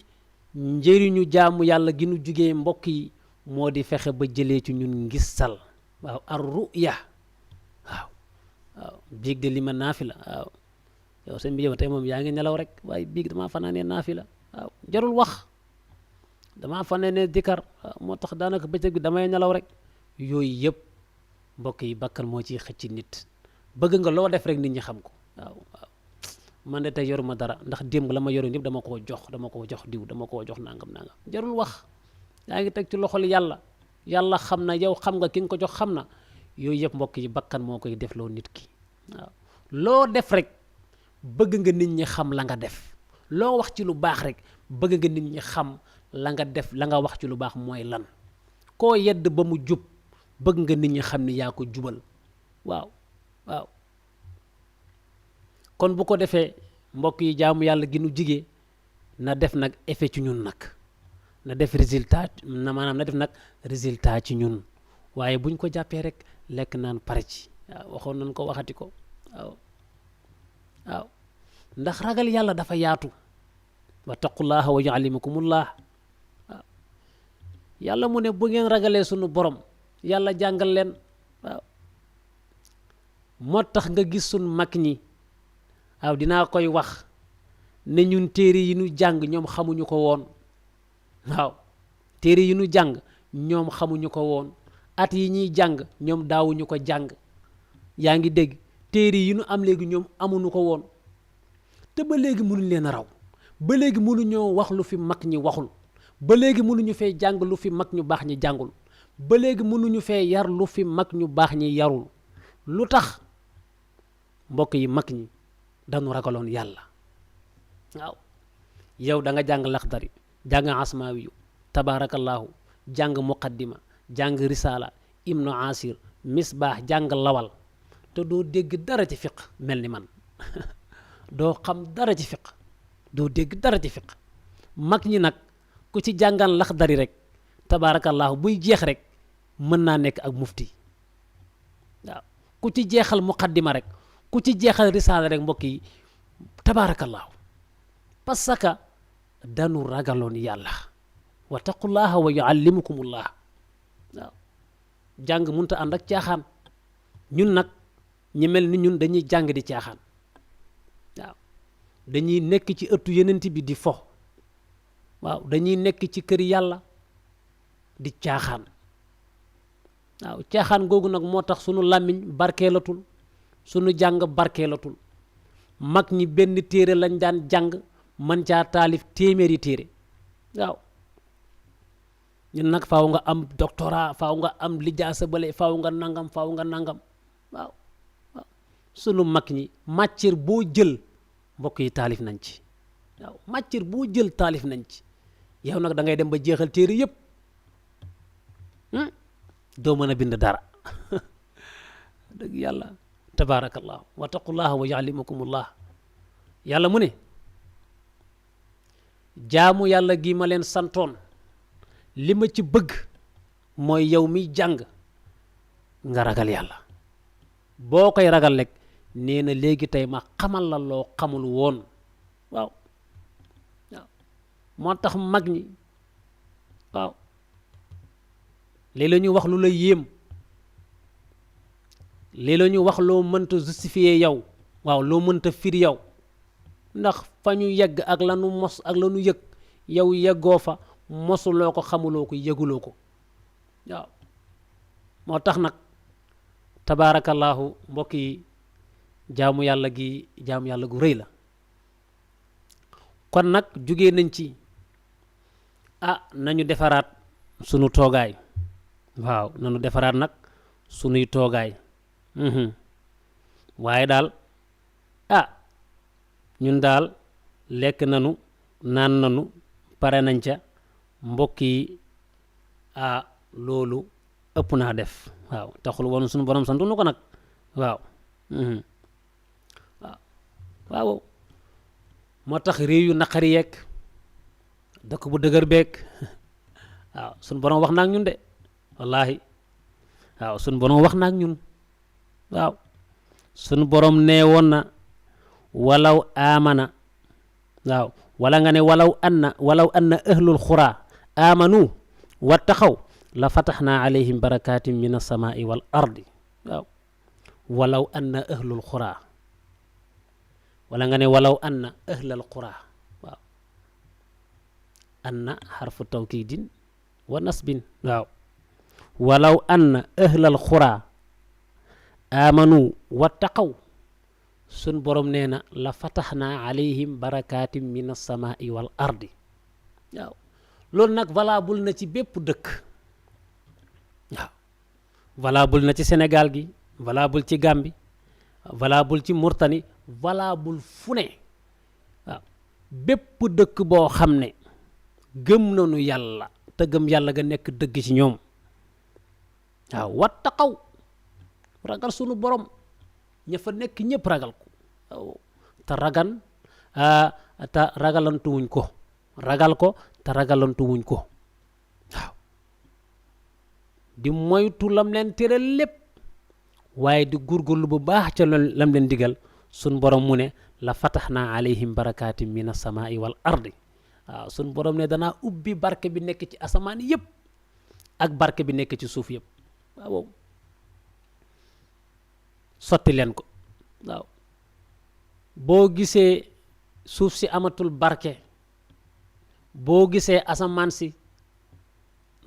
njëriñu jaamu yàlla gi nu jugee mbokk yi moo di fexe ba jëlee ci ñun ngistal waaw ar ruya waaw biig de li ma naafila waaw yow sëñ bi yow tey moom yaa ngi nelaw rek waaye biig damaa fanaanee naafila waaw jarul wax damaa fanaanee dikar moo tax daanaka bëccëg bi damay nelaw rek yooyu yëpp mbokk yi bakkan moo ciy xëcc nit bëgg nga loo def rek nit ñi xam ko waaw man de tey yoruma dara ndax démb la ma yoroon yëpp dama koo jox diw dama koo jox nangam jarul wax yaa ngi teg ci loxol yàlla xam na yow xam nga ki nga ko jox xam na yooyu yëpp mbokk yi bakkan moo koy def loo nit ki waaw loo def rek bëgg nga nit ñi xam la nga def loo wax ci lu baax rek bëgg nga nit ñi xam la nga def la nga wax ci lu baax mooy lan koo yedd ba mu jub bëgg nga nit ñi xam ni yaa ko jubal waaw kon bu ko defee mbokk yi jaamu yàlla gi nu jigee na def nag effet ci ñun nag na def résultat maanaam na def nag résultat ci ñun waaye buñ ko jàppee rek lekk naan pare ci waaw waxoon nañ ko waxati ko waaw ndax ragal yàlla dafa yaatu wattaqullaha wa yuallimukumullah waaw yàlla mu ne bu ngeen ragalee sunu borom yàlla jàngal leen waaw moo tax nga gis sunu mag ñi waaw dinaa koy wax ne ñun téere yi ñu jàng ñoom xamuñu ko woon waaw téere yi ñu jàng ñoom xamuñu ko woon at yi ñuy jàng ñoom daawuñu ko jàng yaa ngi dégg téere yi ñu am léegi ñoom amuñu ko woon te ba léegi mënuñ leen a raw ba léegi mënuñoo wax lu fi mag ñi waxul ba léegi mënuñu fee jàng lu fi mag ñu baax ñi jàngul ba léegi mënuñu fee yar lu fi mag ñu baax ñi yarul lu tax mbokk yi mag ñi dañu ragaloon yàlla waaw yow da nga jàng laxdari jàng asmaawiyu tabaarakallaahu jàng muqaddima jàng risaala ibnu asir misbaax jàng lawal te doo dégg dara ci fiq mel ni man doo xam dara ci fiq doo dégg dara ci fiq mag ñi nag ku ci jàngaan laxdari rek tabaarakallaahu buy jeex rek mën naa nekk ak mufti waaw ku ci jeexal muqaddima rek ku ci jeexal risaala rek mbokk yi tabaarakallaahu parce que danu ragaloon yàlla wa taqullaha wa yuallimukumullah waaw jàng munta ànd ak caaxaan ñun nag ñi mel ni ñun dañuy jàng di caaxaan waaw dañuy nekk ci ëttu yenent bi di fo waaw dañuy nekk ci kër yàlla di caaxaan waaw caaxaan googu nag moo tax sunu làmmiñ barkeelatul sunu jàng barkeelatul mag ñi benn téere lañ daan jàng man caa taalif téeméeri téere waaw ñun nag faaw nga am doctorat faaw nga am lijaasa bale faaw nga nangam waaw sunu mag ñi matière boo jël mbokk yi taalif nañ ci waaw matière boo jël taalif nañ ci yow nag da ngay dem ba jeexal téere yépp doo mën a bind dara dëgg yàlla tabaarakallahu wa taqullaha wa yuallimukumullah yàlla mu ne jaamu yàlla gi ma leen santoon li ma ci bëgg mooy yow miy jàng nga ragal yàlla boo koy ragal rek nee na léegi tey ma xamal la loo xamul woon waaw moo tax mag ñi waaw léeg la ñu wax lu la yéem léeg la ñu wax loo mënta justifier yow waaw loo mënta firi yow ndax fa ñu yegg ak la nu mos ak la nu yëg yow yeggoo fa mosuloo ko xamuloo ko yëguloo ko waaw moo tax nag tabaarakallaahu mbokk yi jaamu yàlla gu rëy la kon nag jógee nañ ci nañu defaraat sunu toogaay waaw nañu defaraat nag sunuy toogaay waaye daal ñun daal lekk nanu naan nanu pare nañ ca mbokk yi loolu ëpp naa def waaw taxul woon sunu borom santu nu ko nag waaw waaw moo tax réew yu naqari yeeg dëkk bu dëgër beeg waaw sunu borom wax na ak ñun de wallaahi waaw sunu borom wax na ak ñun waaw sunu borom nee woon na walaw amana waaw wala nga ne walaw anna ahlul xuraa amanu wattaqaw la fataxnaa alayhim barakatin min alsamaai wal ardi waaw walaw anna ahlul xuraa wala nga ne walaw anna ahlal xuraa waaw anna xarfu tawkidin wa nasbin waaw walaw anna ahlal xuraa amanu wattaqaw sun borom nee na la fataxnaa alayhim barakatin min alsamaai wal ardi waaw loolu nag valable na ci bépp dëkk waaw valable na ci Sénégal gi valable ci Gambie valable ci Mauritanie valable fu ne waaw bépp dëkk boo xam ne gëm nañu yàlla te gëm yàlla ga nekk dëgg ci ñoom waaw wattaqaw ragal sunu borom ña fa nekk ñëpp ragal ko waaw te ragalantuwuñ ko ragal ko te ragalantuwuñ ko waaw di moytu lam leen tere lépp waaye di góorgóorlu bu baax ca lam leen digal sun borom mu ne la fataxnaa alayhim barakatin min asamaai wal ardi waaw sun borom ne danaa ubbi barke bi nekk ci asamaan yëpp ak barke bi nekk ci suuf yëpp waaw sotti leen ko waaw boo gisee suuf si amatul barke boo gisee asamaan si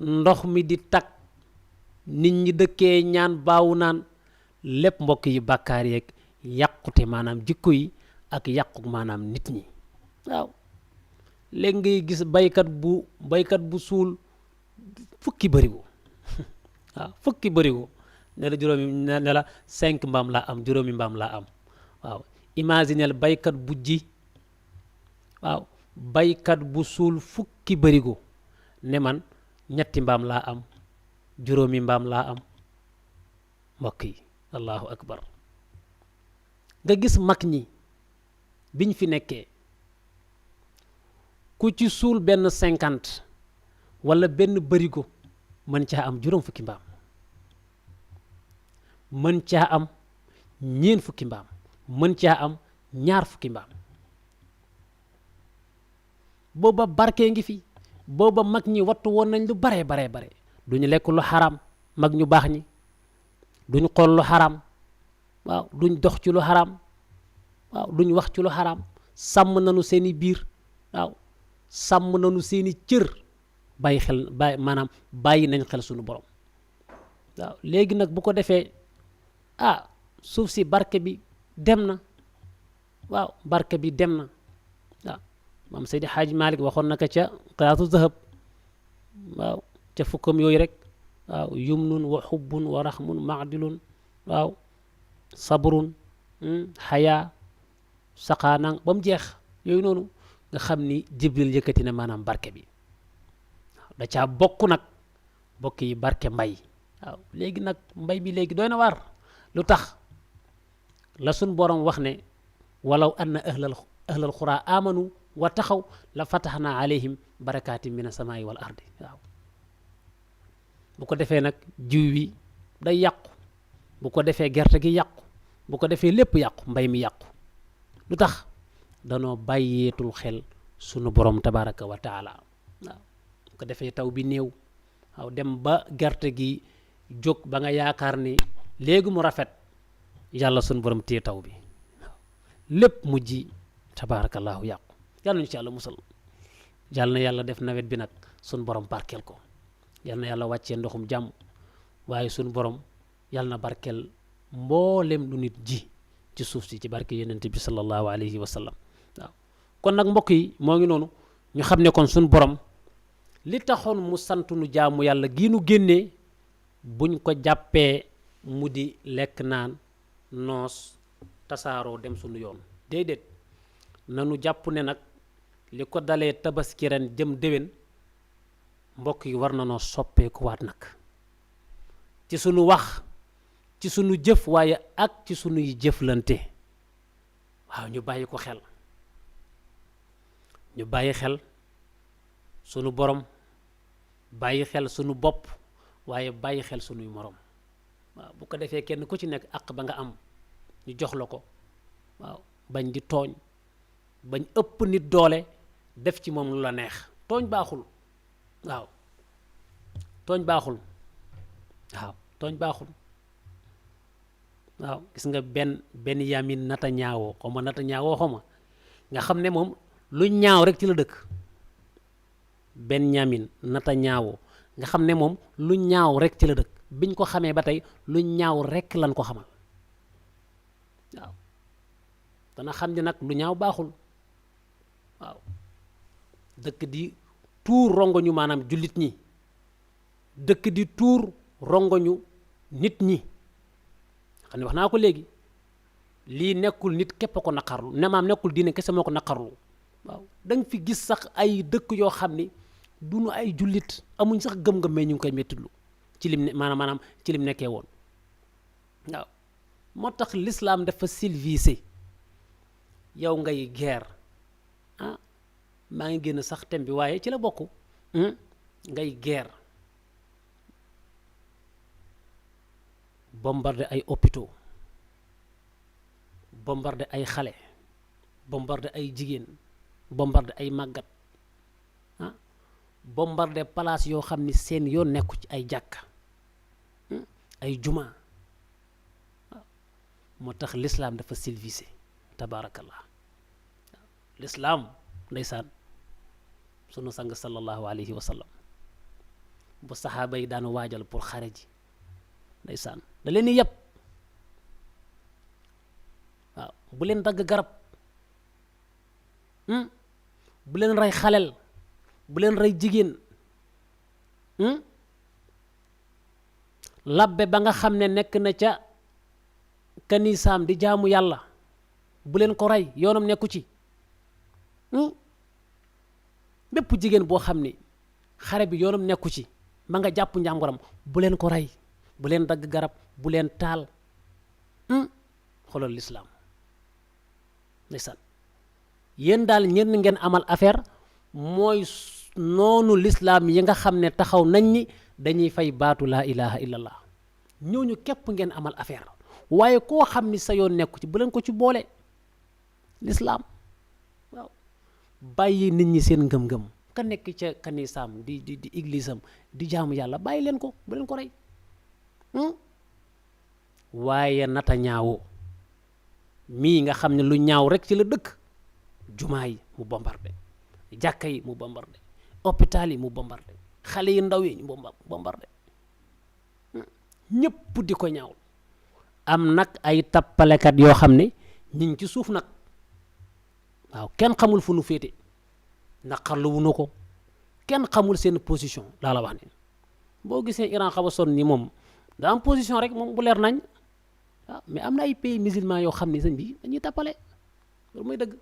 ndox mi di tag nit ñi dëkkee ñaan baawu naan lépp mbokk yi bàkkaar yeeg yàqute maanaam jikko yi ak yàqu maanaam nit ñi waaw léegi ngay gis baykat bu suul fukki bërigo waaw fukki bërigo ne la juróomi ne la 5 mbaam laa am juróomi mbaam laa am waaw imaginel baykat bu ji waaw baykat bu suul fukki bërigo ne man 3 mbaam laa am juróomi mbaam laa am mbokk yi allahu akbar nga gis mag ñi biñ fi nekkee ku ci suul benn 50 wala benn bërigo mën caa am juróom fukki mbaam mën caa am 4 fukki mbaam mën caa am 2 fukki mbaam booba barke ngi fi booba mag ñi wattu woon nañ lu bare duñu lekk lu xaram mag ñu baax ñi duñ xool lu xaram waaw duñ dox ci lu xaram waaw duñ wax ci lu xaram sàmm nañu seeni biir waaw sàmm nañu seeni cër maanaam bàyyi nañ xel suñu borom waaw léegi nag bu ko defee suuf si barke bi dem na waaw barke bi dem na waaw maam Seydi Xaaji Malik waxoon na ko ca qiraatu zahab waaw ca fukkam yooyu rek waaw yumnun wa xubbun wa raxmun maadilun waaw sabrun xayaa saqaanang ba mu jeex yooyu noonu nga xam ni Jibril yëkkati na maanaam barke bi waaw da caa bokk nag bokk yi barke mbay waaw léegi nag mbay bi léegi doy na waar lu tax la sun borom wax ne walaw anna ahlal xuraa amanu wa taxaw la fataxnaa alayhim barakatin min asamaai wal ardi waaw bu ko defee nag jiw wi day yàqu, bu ko defee gerte gi yàqu, bu ko defee lépp yàqu, mbay mi yàqu. lu tax danoo bàyyeetul xel sunu borom tabaraka wa taala. waaw bu ko defee taw bi néew, waaw dem ba gerte gi jóg ba nga yaakaar ni léegi mu rafet, yàlla sunu borom téye taw bi, waaw lépp mujj tabarakallahu yàqu. yàlla ñu ci yàlla musal. yàlla na yàlla def nawet bi nag sunu borom barkeel ko, yàlla na yàlla wàccee ndoxum jàmm, waaye sunu borom yàlla na barkeel mboolem lu nit ji ci suuf si ci barke yonent bi sallallahu alayhi wa sallam. waaw kon nag mbokk yi moo ngi noonu, ñu xam ne kon sunu borom li taxoon mu sant nu jaamu yàlla gii nu génnee buñ ko jàppee mu di lekk naan noos tasaaroo dem sunu yoon. déedéet, nanu jàpp ne nag li ko dalee tabaski ren jëm déwén mbokk yi war na noo soppeekuwaat nag ci sunu wax, ci sunu jëf, waaye ak ci sunuy jëflante. waaw ñu bàyyi ko xel, ñu bàyyi xel sunu borom, bàyyi xel sunu bopp, waaye bàyyi xel sunuy morom. waaw bu ko defee kenn ku ci nekk àq ba nga am ñu jox la ko. waaw bañ di tooñ, bañ ëpp nit doole def ci moom lu la neex. tooñ baaxul. waaw tooñ baaxul. waaw tooñ baaxul. waaw gis nga Benyamin Netanyahu xaw ma Netanyahu xaw ma nga xam ne moom lu ñaaw rek ci la dëkk. Benyamin Netanyahu nga xam ne moom lu ñaaw rek ci la dëkk. biñ ko xamee ba tey lu ñaaw rek lan ko xamal. waaw dana xam ne nag lu ñaaw baaxul. waaw dëkk di tuur rongoñu maanaam jullit ñi, dëkk di tuur rongoñu nit ñi. xam ne wax naa ko léegi, lii nekkul nit képp a ko naqarlu, ne maam nekkul diine kese moo ko naqarlu. waaw da nga fi gis sax ay dëkk yoo xam ni duñu ay jullit, amuñ sax gëm-gëm mais ñu ngi koy mettitlu ci lim ne maanaam ci lim nekkee woon. waaw moo tax l'islam dafa civilisé. yow ngay guerre, maa ngi génn sax thème bi waaye ci la bokk. ngay guerre, bombarder ay hôpitaux, bombarder ay xale, bombarder ay jigéen, bombarder ay màggat, bombarder place yoo xam ni seen yoon nekku ci, ay jàkka, ay juma. waaw moo tax l'islam dafa civilisé tabaarakallah. waaw l'islam ndeysaan sunu sang sallallahu alayhi wa sallam bu saxaaba yi daan waajal pour xare ji ndeysaan da leen di yëpp. waaw bu leen dagg garab, bu leen rey xalel, bu leen rey jigéen. labbe ba nga xam ne nekk na ca kanisaam di jaamu yàlla bu leen ko rey, yoonam nekku ci. bépp jigéen boo xam ni xare bi yoonam nekku ci ma nga jàpp njàmburam bu leen ko rey, bu leen dagg garab, bu leen taal. xoolal lislaam ndeysaan. yéen daal ñenn ngeen amal affaire mooy noonu lislaam yi nga xam ne taxaw nañ ni dañuy fay baatu laa ilaha illallah, ñooñu képp ngeen amal affaire. waaye koo xam ni sa yoon nekku ci bu leen ko ci boole. lislaam waaw bàyyi nit ñi seen ngëm-ngëm, ka nekk ca kanisaam di église am di jaamu yàlla bàyyi leen ko, bu leen ko rey. waaye Netanyahu mii nga xam ne lu ñaaw rek ci la dëkk, jumaa yi mu bombardé, jàkka yi mu bombardé, hôpital yi mu bombardé, xale yi ndaw yi ñu bombardé, ñëpp di ko ñaaw. am nag ay tappalekat yoo xam ne ñu ngi ci suuf nag. waaw kenn xamul fu nu féete, naqarlu wu nu ko, kenn xamul seen position laa la wax ni. boo gisee Iran xaw a sonn ni moom daa am position rek moom bu leer nañ. waaw mais am na ay pays musulmans yoo xam ne sëñ bi dañuy tappale, loolu mooy dëgg,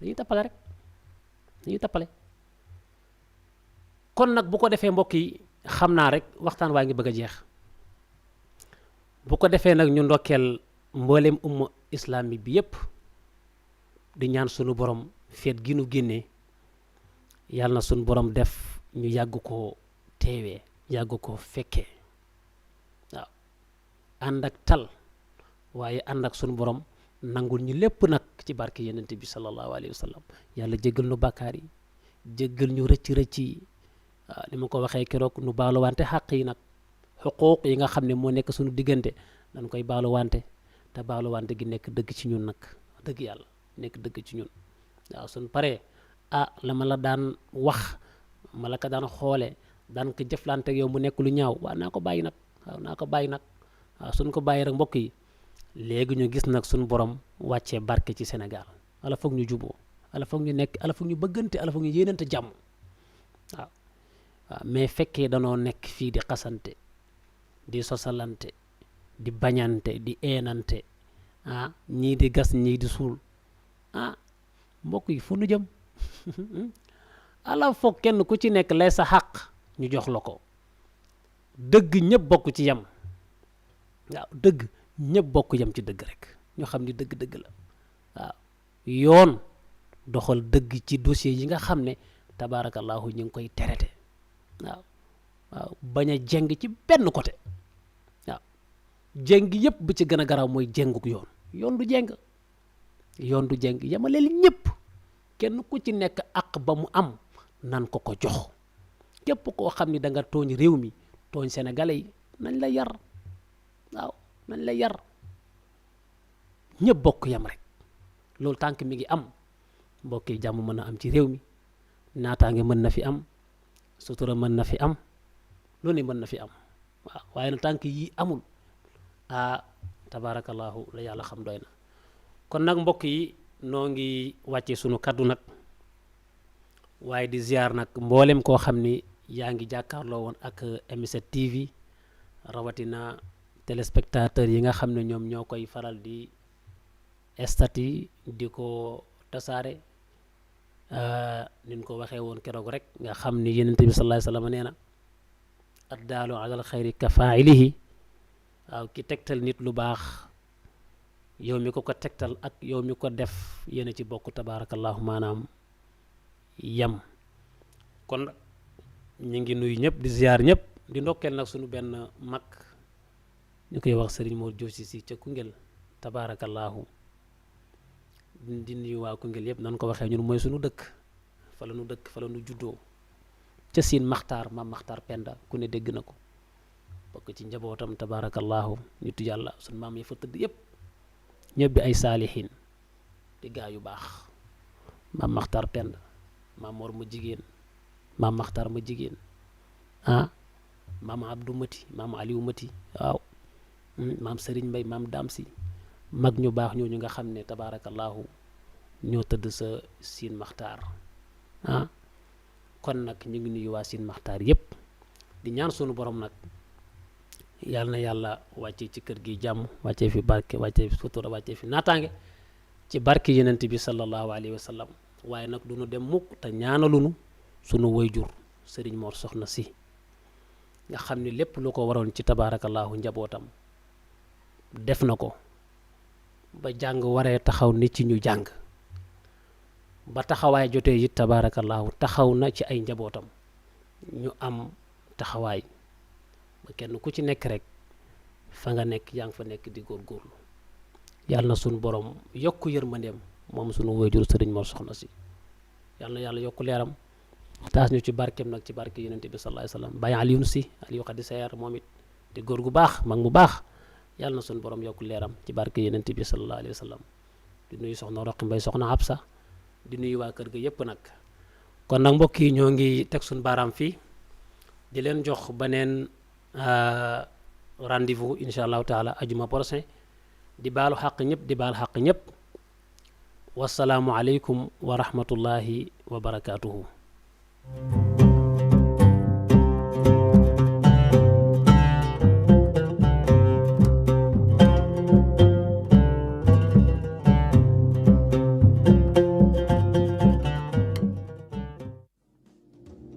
dañuy tappale rek, dañuy tappale. kon nag bu ko defee mbokk yi xam naa rek waxtaan waa ngi bëgg a jeex. bu ko defee nag ñu ndokkeel mboolem umma islamique bi yépp di ñaan sunu borom feet gi nu génnee yàlla na sunu borom def ñu yàgg ko teewee yàgg ko fekkee waaw ànd ak tal waaye ànd ak sunu borom nangul ñu lépp nag ci barke yenente bi sallallahu alayhi wa sallam yàlla jéggal nu bàkkaar yi jéggal ñu rëcc yi waaw li ma ko waxee keroog nu baaluwante xàq yi nag xuquuq yi nga xam ne moo nekk suñu diggante dañ koy baaluwante te baaluwante gi nekk dëgg ci ñun nag dëgg yàlla nekk dëgg ci ñun waaw suñ paree la ma la daan wax ma la ko daan xoole daan ko jëflante ak yow mu nekk lu ñaaw waaw naa ko bàyyi nag waaw suñ ko bàyyi rek mbokk yi léegi ñu gis nag suñ borom wàccee barke ci Sénégal ala foog ñu juboo ala foog ñu nekk ala foog ñu bëggante ala foog ñu yéenante jàmm waaw mais fekkee danoo nekk fii di xasante di sosalante di bañante di eenante ñii di gas ñii di suul mbokk yi fu nu jëm ala foog kenn ku ci nekk lay sa xàq ñu jox la ko dëgg ñëpp bokk ci yem waaw dëgg ñëpp bokk yem ci dëgg rek ñu xam ni dëgg la waaw yoon doxal dëgg ci dossier yi nga xam ne tabaarakallahu ñu ngi koy traité waaw bañ a jeng ci benn côté waaw jeng yëpp bu ci gën a garaaw mooy jenguk yoon du jeng yemaleel ñëpp kenn ku ci nekk ak ba mu am nan ko jox képp koo xam ni da nga tooñ réew mi tooñ sénégalais yi nañ la yar waaw nañ la yar ñëpp bokk yam rek loolu tànk mi ngi am mbokk yi jàmm mën na am ci réew mi naataange mën na fi am sutura mën na fi am lu ne mën na fi am waaw waaye na tànk yi amul tabarakallahu la yàlla xam doy na kon nag mbokk yi noo ngi wàcce sunu kaddu nag waaye di ziar nag mboolem koo xam ni yaa ngi jàkkaarloo woon ak M7 TV rawatina téléspectateur yi nga xam ne ñoom ñoo koy faral di estati di ko tasaare niñ ko waxee woon keroog rek nga xam ni yenente bi sallallahu alayhi wasallam nee na addaalu alal xayri ka faa'ilihi waaw ki tegtal nit lu baax yow mi ko tegtal ak yow mi ko def yéena ci bokk tabarakallahu maanaam yam kon ñu ngi nuyu ñëpp di ziar ñëpp di ndokkeel nag suñu benn mag ñu koy wax Serigne Mor Diop si ca Koungheul tabarakallahu di nuyu waa Koungheul yëpp nan ko waxee ñun mooy suñu dëkk fa la nu dëkk fa la nu juddoo ca Siin Maxtaar maam Maxtaar Penda ku ne dégg na ko bokk ci njabootam tabarakallahu nitu yàlla suñu maam yi fa tëdd yëpp ñëpp bi ay saalihin di gaa yu baax maam Maxtaar Penda maam Mor ma jigéen maam Maxtaar ma jigéen maam Abdou Mati maam Aliou Mati waaw maam Serigne Mbay maam Damsi mag ñu baax ñooñu nga xam ne tabarakallahu ñoo tëdd sa Siin Maxtaar kon nag ñu ngi nuyu waa Siin Maxtaar yépp di ñaan sunu borom nag yàlla na yàlla wàccee ci kër gi jàmm wàccee fi barke wàccee fi sutura wàccee fi naataange ci barke yenent bi sallallahu alayhi wa sallam waaye nag du nu dem mukk te ñaanalunu sunu wayjur Sëriñ Mor Soxna Si nga xam ne lépp lu ko waroon ci tabarakallahu njabootam def na ko ba jàng waree taxaw nit ci ñu jàng ba taxawaay jotee it tabarakallahu taxaw na ci ay njabootam ñu am taxawaay ba kenn ku ci nekk rek fa nga nekk yaa ngi fa nekk di góorgóorlu yàlla na sunu borom yokk yërmandeem moom sunu wayjur Sëriñ Mor Soxna Si yàlla na yàlla yokk leeram taas ñu ci barkeem nag ci barke yonente bi sallallahu alayhi wasallam Baye Alioune Si Aliou Khady Sayar moom it di góor gu baax mag mu baax yàlla na sunu borom yokk leeram ci barke yonente bi sallallahu alayhi wasallam di nuyu soxna Roqi Mbay soxna Absa di nuyu waa kër ga yépp nag kon nag mbokk yi ñoo ngi teg suñu baaraam fii di leen jox beneen rendez-vous insha allahu taala ajuma prochain di baalu xaq ñëpp di baal xaq ñëpp wasalaamu aleykum wa rahmatullahi wa barakatuhu